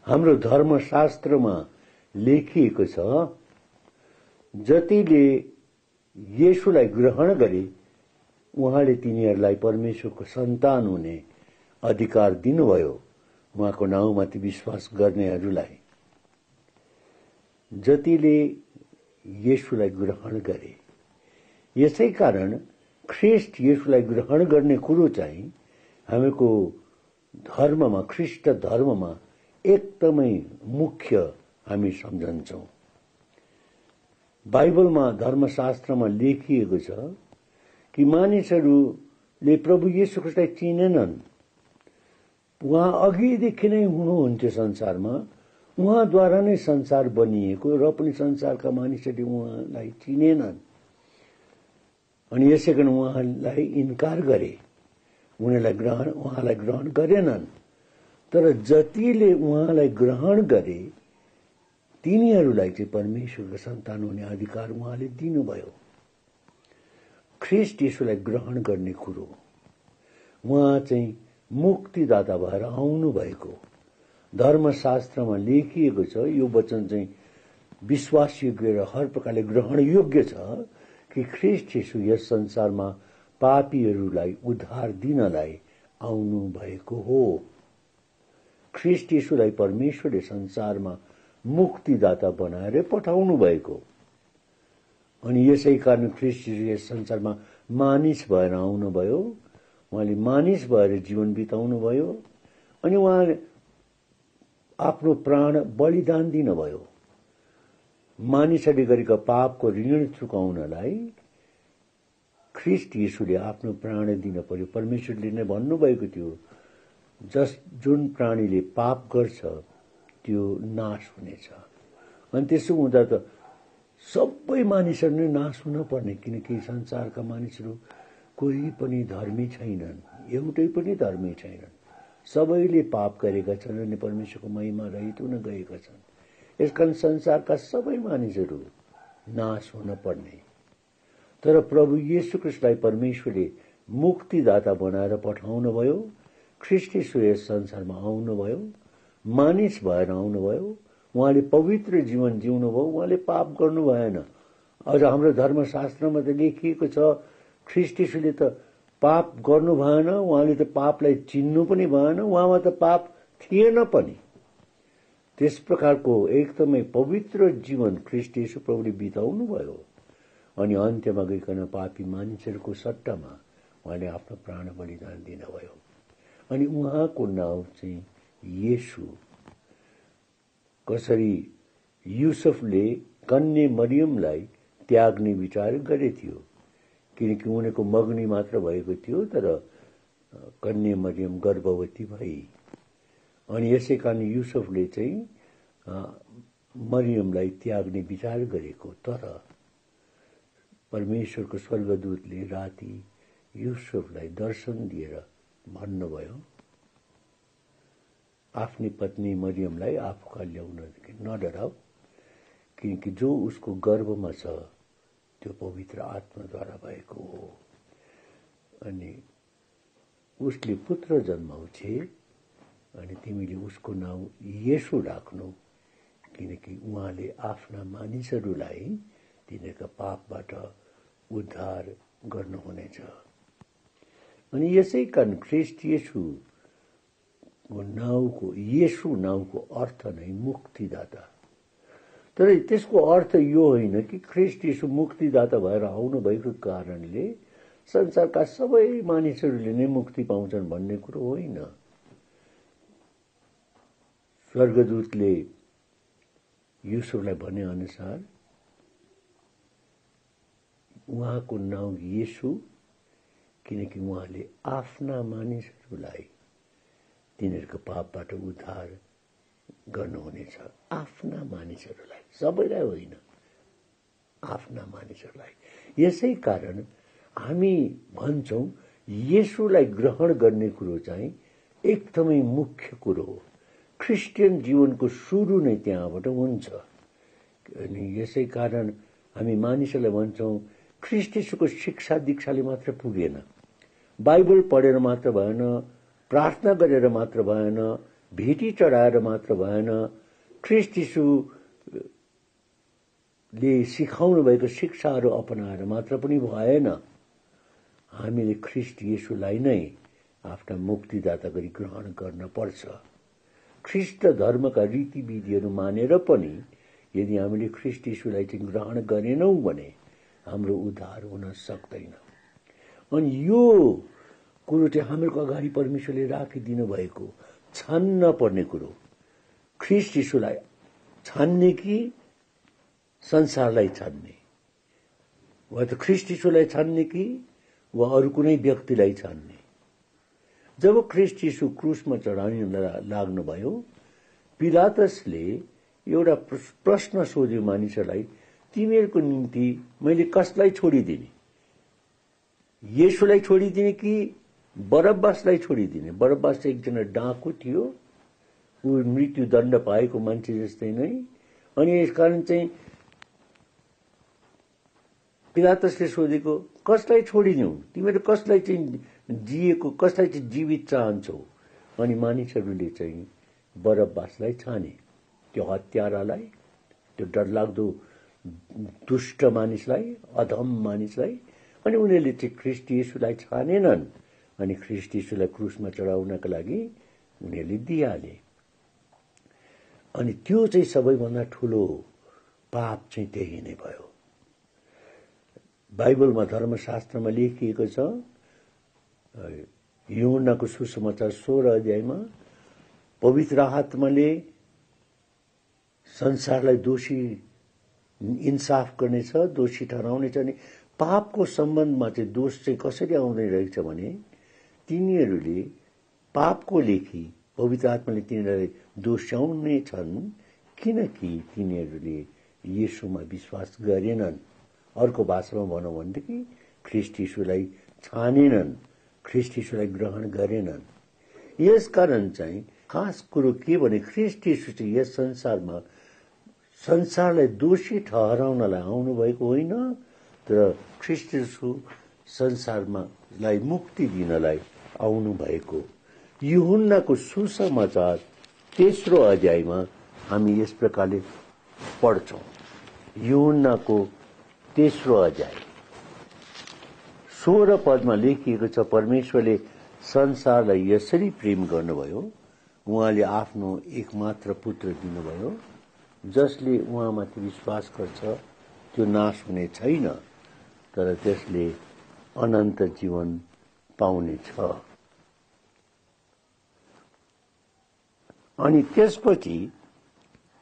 हाम्रो धर्मशास्त्रमा लेखिएको छ, जतिले येशूलाई ग्रहण गरे उहाँले तिनीहरूलाई परमेश्वरको सन्तान हुने अधिकार दिनुभयो, उहाँको नाउँमाथि विश्वास गर्नेहरूलाई। जतिले येशूलाई ग्रहण गरे, यसै कारण ख्रीष्ट येशूलाई ग्रहण गर्ने कुरो चाहिँ हामीको धर्ममा, ख्रीष्ट धर्ममा एकदमै मुख्य हामी सम्झन्छौं। बाइबलमा, धर्मशास्त्रमा लेखिएको छ कि मानिसहरूले प्रभु येशू ख्रीष्टलाई चिनेनन्। उहाँ अघिदेखि नै हुनुहुन्थ्यो संसारमा, उहाँद्वारा नै संसार बनिएको, र पनि संसारका मानिसहरूले उहाँलाई चिनेनन्। अनि यसै कारण उहाँलाई इन्कार गरे, उहाँलाई ग्रहण गरेनन्। तर जतिले उहाँलाई ग्रहण गरे तिनीहरूलाई चाहिँ परमेश्वरको सन्तान हुने अधिकार उहाँले दिनुभयो। ख्रीष्ट येशूलाई ग्रहण गर्ने कुरो, उहाँ चाहिँ मुक्तिदाता भएर आउनु भएको धर्मशास्त्रमा लेखिएको छ। यो वचन चाहिँ विश्वासयोग्य र हर प्रकारले ग्रहण योग्य छ कि ख्रीष्ट येशू यस संसारमा पापीहरूलाई उद्धार दिनलाई आउनु भएको हो। ख्रीष्ट येशूलाई परमेश्वरले संसारमा मुक्तिदाता बनाएर पठाउनु भएको। अनि यसै कारण ख्रीष्ट येशू यस संसारमा मानिस भएर आउनुभयो, उहाँले मानिस भएर जीवन बिताउनु भयो। अनि उहाँले आफ्नो प्राण बलिदान दिनुभयो। मानिसहरूले गरेका पापको ऋण चुकाउनलाई ख्रीष्ट येशूले आफ्नो प्राण दिन पर्यो। परमेश्वरले नै भन्नुभएको थियो, जुन प्राणीले पाप गर्छ त्यो नाश हुनेछ। अनि त्यसो हुँदा त सबै मानिसहरू नै नाश हुन पर्ने, किनकि संसारका मानिसहरू कोही पनि धर्मी छैनन्, एउटै पनि धर्मी छैनन्। सबैले पाप गरेका छन् अनि परमेश्वरको महिमा रहित हुन गएका छन्। यसकारण संसारका सबै मानिसहरू नाश हुन पर्ने। तर प्रभु येशू ख्रीष्टलाई परमेश्वरले मुक्तिदाता बनाएर पठाउनु भयो। ख्रीष्ट येशू यस संसारमा आउनुभयो, मानिस भएर आउनुभयो। उहाँले पवित्र जीवन जिउनुभयो, उहाँले पाप गर्नु भएन। अझ हाम्रो धर्मशास्त्रमा त लेखिएको छ, ख्रीष्ट येशूले त पाप गर्नु भएन, उहाँले त पापलाई चिन्नु पनि भएन, उहाँमा त पाप थिएन पनि। त्यस प्रकारको एकदमै पवित्र जीवन ख्रीष्ट येशू प्रभुले बिताउनु भयो। अनि अन्त्यमा गइकन पापी मानिसहरूको सट्टामा उहाँले आफ्नो प्राण बलिदान दिनुभयो। अनि उहाँको नाउँ चाहिँ येशू। कसरी युसुफले कन्या मरियमलाई त्याग्ने विचार गरेथ्यो, किनकि उनको मगनी मात्र भएको थियो, तर कन्या मरियम गर्भवती भई। अनि यसै कारण युसुफले चाहिँ मरियमलाई त्याग्ने विचार गरेको। तर परमेश्वरको स्वर्गदूतले राति युसुफलाई दर्शन दिएर भन्नुभयो, आफ्नी पत्नी मरियमलाई आफूका ल्याउनदेखि नडराऊ, किनकि जो उसको गर्भमा छ त्यो पवित्र आत्माद्वारा भएको हो। अनि उसले पुत्र जन्माउँछे अनि तिमीले उसको नाउँ येशू राख्नु, किनकि उहाँले आफ्ना मानिसहरूलाई तिनीहरूका पापबाट उद्धार गर्नुहुनेछ। अनि यसै कारण ख्रीष्ट येशू नाउँको अर्थ नै मुक्तिदाता। तर त्यसको अर्थ यो होइन कि ख्रीष्ट येशू मुक्तिदाता भएर आउनु भएको कारणले संसारका सबै मानिसहरूले नै मुक्ति पाउँछन् भन्ने कुरो होइन। स्वर्गदूतले युसुफलाई भने अनुसार उहाँको नाउँ येशू, किनकि उहाँले आफ्ना मानिसहरूलाई तिनीहरूको पापबाट उद्धार गर्नुहुनेछ। आफ्ना मानिसहरूलाई, सबैलाई होइन, आफ्ना मानिसहरूलाई। यसै कारण हामी भन्छौं येशूलाई ग्रहण गर्ने कुरो चाहिँ एकदमै मुख्य कुरो हो। क्रिस्चियन जीवनको सुरु नै त्यहाँबाट हुन्छ। अनि यसै कारण हामी मानिसहरूलाई भन्छौं ख्रीष्ट येशूको शिक्षा दीक्षाले मात्र पुगेन, बाइबल पढेर मात्र भएन, प्रार्थना गरेर मात्र भएन, भेटी चढाएर मात्र भएन, ख्रीष्ट येशूले सिकाउनु भएको शिक्षाहरू अपनाएर मात्र पनि भएन। हामीले ख्रीष्ट येशूलाई नै आफ्ना मुक्तिदाता गरी ग्रहण गर्न पर्छ। ख्रीष्ट धर्मका रीतिविधिहरू मानेर पनि यदि हामीले ख्रीष्ट येशूलाई चाहिँ ग्रहण गरेनौं भने हाम्रो उद्धार हुन सक्दैन। अनि यो कुरो चाहिँ हाम्रो अगाडि परमेश्वरले राखिदिनु भएको छान्न पर्ने कुरो। ख्रीष्ट येशूलाई छान्ने कि संसारलाई छान्ने, वा त ख्रीष्ट येशूलाई छान्ने कि वा अरू कुनै व्यक्तिलाई छान्ने। जब ख्रीष्ट येशू क्रुसमा चढाउन लाग्नुभयो, पिलातसले एउटा प्रश्न सोध्यो मानिसहरूलाई, तिमीहरूको निम्ति मैले कसलाई छोडिदिने, येशूलाई छोडिदिने कि बरब्बासलाई छोडिदिने? बरब्बास चाहिँ एकजना डाकु थियो, ऊ मृत्युदण्ड पाएको मान्छे जस्तै नै। अनि यसकारण चाहिँ पिलातसले सोधेको, कसलाई छोडिदिउँ, तिमीहरू कसलाई चाहिँ जिएको, कसलाई चाहिँ जीवित चाहन्छौ? अनि मानिसहरूले चाहिँ बरब्बासलाई छाने, त्यो हत्यारालाई, त्यो डरलाग्दो दुष्ट मानिसलाई, अधम मानिसलाई। अनि उनीहरूले चाहिँ ख्रीष्ट येशूलाई छानेनन्। अनि ख्रीष्ट येशूलाई क्रुसमा चढाउनका लागि उनीहरूले दिइहाले। अनि त्यो चाहिँ सबैभन्दा ठूलो पाप चाहिँ त्यही नै भयो। बाइबलमा धर्मशास्त्रमा लेखिएको छ, यूहन्नाको सुसमाचार 16 अध्यायमा पवित्र आत्माले संसारलाई दोषी इन्साफ गर्नेछ, दोषी ठहराउनेछ। अनि पापको सम्बन्धमा चाहिँ दोष चाहिँ कसरी आउँदै रहेछ भने तिनीहरूले पापको लेखी पवित्र आत्माले तिनीहरूलाई दोषाउने छन्, किनकि तिनीहरूले येशूमा विश्वास गरेनन्। अर्को भाषामा भनौं भनेदेखि ख्रीष्ट येशूलाई छानेनन्, ख्रीष्ट येशूलाई ग्रहण गरेनन्। यसकारण चाहिँ खास कुरो के भने ख्रीष्ट येशू चाहिँ यस संसारमा संसारलाई दोषी ठहराउनलाई आउनु भएको होइन, तर ख्रीष्ट येशू संसारमा मुक्ति दिनलाई आउनु भएको। यूहन्नाको सुसमाचार 3 अध्यायमा हामी यस प्रकारले पढ्छौं। यूहन्नाको 3 अध्याय 16 पदमा लेखिएको छ, परमेश्वरले संसारलाई यसरी प्रेम गर्नुभयो, उहाँले आफ्नो एकमात्र पुत्र दिनुभयो, जसले उहाँमाथि विश्वास गर्छ त्यो नाश हुने छैन, तर त्यसले अनन्त जीवन पाउनेछ। अनि त्यसपछि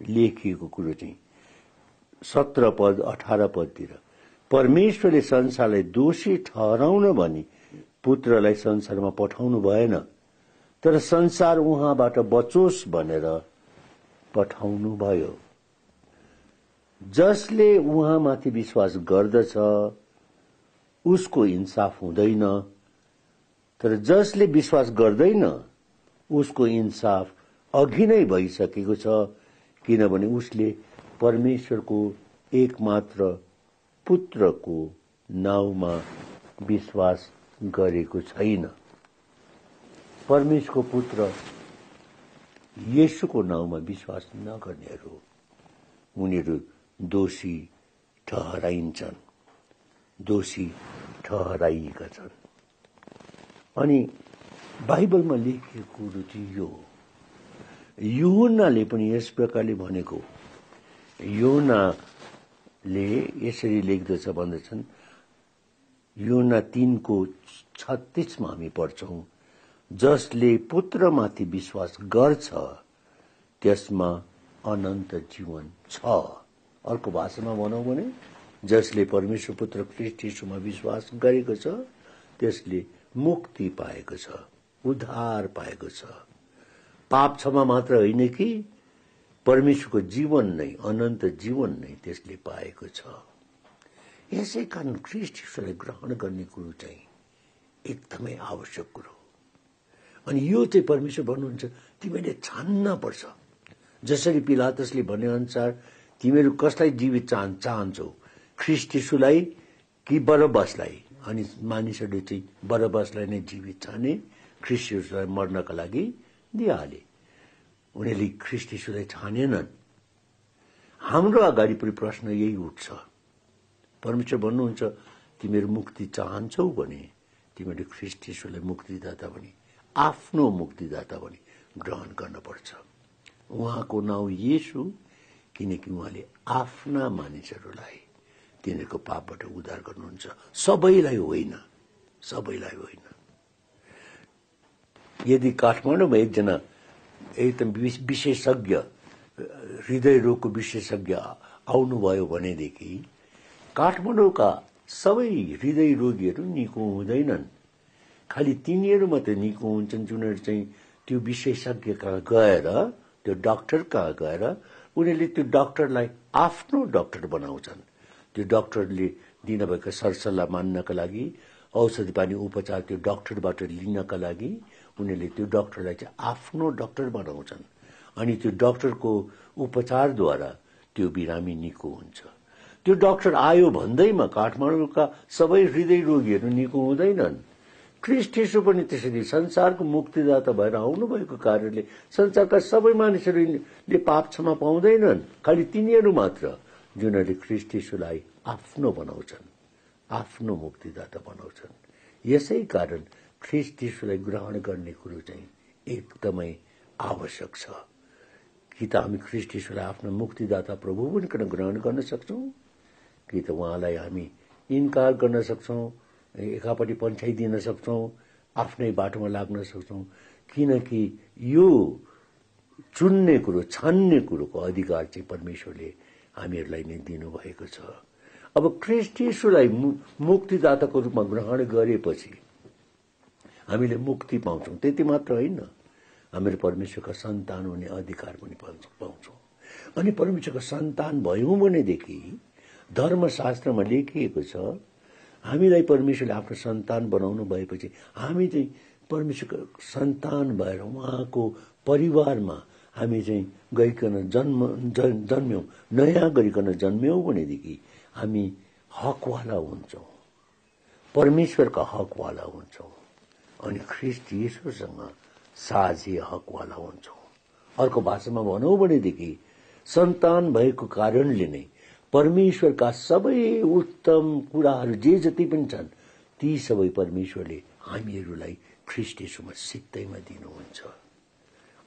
लेखिएको कुरो चाहिँ 17 पद 18 पदतिर, परमेश्वरले संसारलाई दोषी ठहराउन भनी पुत्रलाई संसारमा पठाउनु भएन, तर संसार उहाँबाट बचोस् भनेर पठाउनु भयो। जसले उहाँमाथि विश्वास गर्दछ उसको इन्साफ हुँदैन, तर जसले विश्वास गर्दैन उसको इन्साफ अघि नै भइसकेको छ, किनभने उसले परमेश्वरको एकमात्र पुत्रको नाउँमा विश्वास गरेको छैन। परमेश्वरको पुत्र येशूको नाउँमा विश्वास नगर्नेहरू उनीहरू दोषी ठहराइन्छन्। दोषी ठहराइएका छन्। अनि बाइबलमा लेखिएको कुरो चाहिँ यो हो। यूहन्नाले पनि यस प्रकारले भनेको। यूहन्नाले यसरी लेख्दछ भन्दछन्, यूहन्ना 3:36 हामी पढ्छौं, जसले पुत्रमाथि विश्वास गर्छ त्यसमा अनन्त जीवन छ। अर्को भाषामा भनौं भने जसले परमेश्वर पुत्र ख्रीष्ट येशूमा विश्वास गरेको छ त्यसले मुक्ति पाएको छ, उद्धार पाएको छ। पाप क्षमा मात्र होइन कि परमेश्वरको जीवन नै, अनन्त जीवन नै त्यसले पाएको छ। यसै कारण ख्रीष्ट येशूलाई ग्रहण गर्ने कुरो चाहिँ एकदमै आवश्यक कुरो। अनि यो चाहिँ परमेश्वर भन्नुहुन्छ तिमीले छान्न पर्छ। जसरी पिलातसले भने अनुसार तिमीहरू कसलाई जीवित चाहन्छौ, ख्रीष्ट येशूलाई कि बरब्बासलाई? अनि मानिसहरूले चाहिँ बरब्बासलाई नै जीवित छाने, ख्रीष्ट येशूलाई मर्नका लागि दिइहाले। उनीहरूले ख्रीष्ट येशूलाई छानेनन्। हाम्रो अगाडि पनि प्रश्न यही उठ्छ। परमेश्वर भन्नुहुन्छ तिमीहरू मुक्ति चाहन्छौ भने तिमीहरूले ख्रीष्ट येशूलाई मुक्तिदाता भने, आफ्नो मुक्तिदाता भने ग्रहण गर्नुपर्छ। उहाँको नाउँ येशू, किनकि उहाँले आफ्ना मानिसहरूलाई तिनीहरूको पापबाट उद्धार गर्नुहुन्छ। सबैलाई होइन, सबैलाई होइन। यदि काठमाडौँमा एकजना एकदम विशेषज्ञ, हृदय रोगको विशेषज्ञ आउनुभयो भनेदेखि काठमाडौँका सबै हृदय रोगीहरू निको हुँदैनन्। खालि तिनीहरू मात्रै निको हुन्छन् जुनहरू चाहिँ त्यो विशेषज्ञ कहाँ गएर, त्यो डाक्टर कहाँ गएर उनीहरूले त्यो डाक्टरलाई आफ्नो डाक्टर बनाउँछन्। त्यो डाक्टरले दिनभएका सरसल्लाह मान्नका लागि, औषधि पानी उपचार त्यो डाक्टरबाट लिनका लागि उनीहरूले त्यो डाक्टरलाई चाहिँ आफ्नो डाक्टर बनाउँछन्। अनि त्यो डाक्टरको उपचारद्वारा त्यो बिरामी निको हुन्छ। त्यो डाक्टर आयो भन्दैमा काठमाडौँका सबै हृदय रोगीहरू निको हुँदैनन्। ख्रीष्ट येशू पनि त्यसरी संसारको मुक्तिदाता भएर आउनुभएको कारणले संसारका सबै मानिसहरूले पाप क्षमा पाउँदैनन्। खालि तिनीहरू मात्र जुनहरूले ख्रीष्ट येशूलाई आफ्नो बनाउँछन्, आफ्नो मुक्तिदाता बनाउँछन्। यसै कारण ख्रीष्ट येशूलाई ग्रहण गर्ने कुरो चाहिँ एकदमै आवश्यक छ। कि त हामी ख्रीष्ट येशूलाई आफ्नो मुक्तिदाता प्रभु बनिकन ग्रहण गर्न सक्छौं, कि त उहाँलाई हामी इन्कार गर्न सक्छौं, एकापट्टि पन्छाइदिन सक्छौं, आफ्नै बाटोमा लाग्न सक्छौं। किनकि यो चुन्ने कुरो, छान्ने कुरोको अधिकार चाहिँ परमेश्वरले हामीहरूलाई नै दिनुभएको छ। अब ख्रीष्ट येशूलाई मुक्तिदाताको रूपमा ग्रहण गरेपछि हामीले मुक्ति पाउँछौं। त्यति मात्र होइन, हामीले परमेश्वरका सन्तान हुने अधिकार पनि पाउँछौं। अनि परमेश्वरका सन्तान भयौं भनेदेखि धर्मशास्त्रमा लेखिएको छ हामीलाई परमेश्वरले आफ्नो सन्तान बनाउनु भएपछि हामी चाहिँ परमेश्वरको सन्तान भएर उहाँको परिवारमा हामी चाहिँ गइकन जन्म्यौं, नयाँ गरिकन जन्म्यौं भनेदेखि हामी हकवाला हुन्छौं, परमेश्वरका हकवाला हुन्छौं अनि ख्रीष्ट येशूसँग साझी हकवाला हुन्छौं। अर्को भाषामा भनौं भनेदेखि सन्तान भएको कारणले नै परमेश्वरका सबै उत्तम कुराहरू जे जति पनि छन् ती सबै परमेश्वरले हामीहरूलाई ख्रीष्ट येशूमा सित्तैमा दिनुहुन्छ।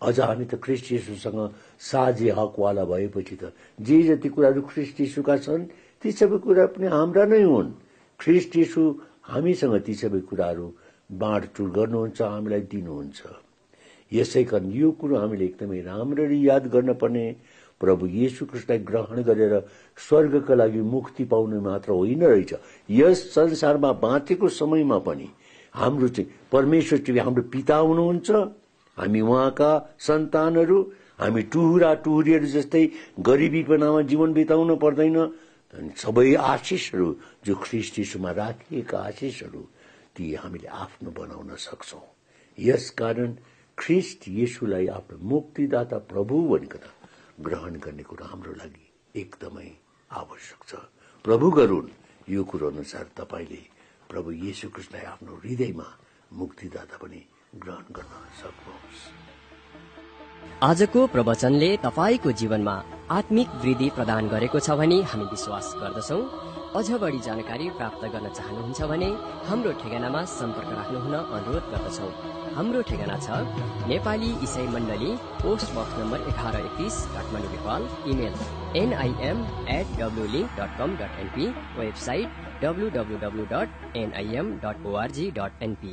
अझ हामी त ख्रीष्ट येशूसँग साझी हकवाला भएपछि त जे जति कुराहरू ख्रीष्ट येशूका छन् ती सबै कुरा पनि हाम्रा नै हुन्। ख्रीष्ट येशू हामीसँग ती सबै कुराहरू बाँडचुँड गर्नुहुन्छ, हामीलाई दिनुहुन्छ। यसै कारण यो कुरो हामीले एकदमै राम्ररी याद गर्न पर्ने, प्रभु येशू ख्रीष्टलाई ग्रहण गरेर स्वर्गका लागि मुक्ति पाउनु मात्र होइन रहेछ, यस संसारमा बाँचेको समयमा पनि हाम्रो चाहिँ परमेश्वर चाहिँ हाम्रो पिता हुनुहुन्छ, हामी उहाँका सन्तानहरू, हामी टुहुरा टुहुरीहरू जस्तै गरिबीपनामा जीवन बिताउन पर्दैन। सबै आशिषहरू जो ख्रीष्ट येशूमा राखिएका आशिषहरू ती हामीले आफ्नो बनाउन सक्छौं। यसकारण ख्रीष्ट येशूलाई आफ्नो मुक्तिदाता प्रभु भनिकन ग्रहण गर्ने कुरा हाम्रो लागि एकदमै आवश्यक छ। प्रभु गरून् यो कुरो अनुसार तपाईले प्रभु येशू ख्रीष्टलाई आफ्नो हृदयमा मुक्तिदाता पनि ग्रहण गर्न सक्नुहोस्। आजको प्रवचनले तपाईको जीवनमा आत्मिक वृद्धि प्रदान गरेको छ भनी हामी विश्वास गर्दछौं। अझ बढी जानकारी प्राप्त गर्न चाहनुहुन्छ भने हाम्रो ठेगानामा सम्पर्क राख्नुहुन अनुरोध गर्दछौं। हाम्रो ठेगाना छ नेपाली इसाई मण्डली, post box number 1131, Kathmandu, Nepal. Email nim@wlink.com.np, website www.nim.org.np।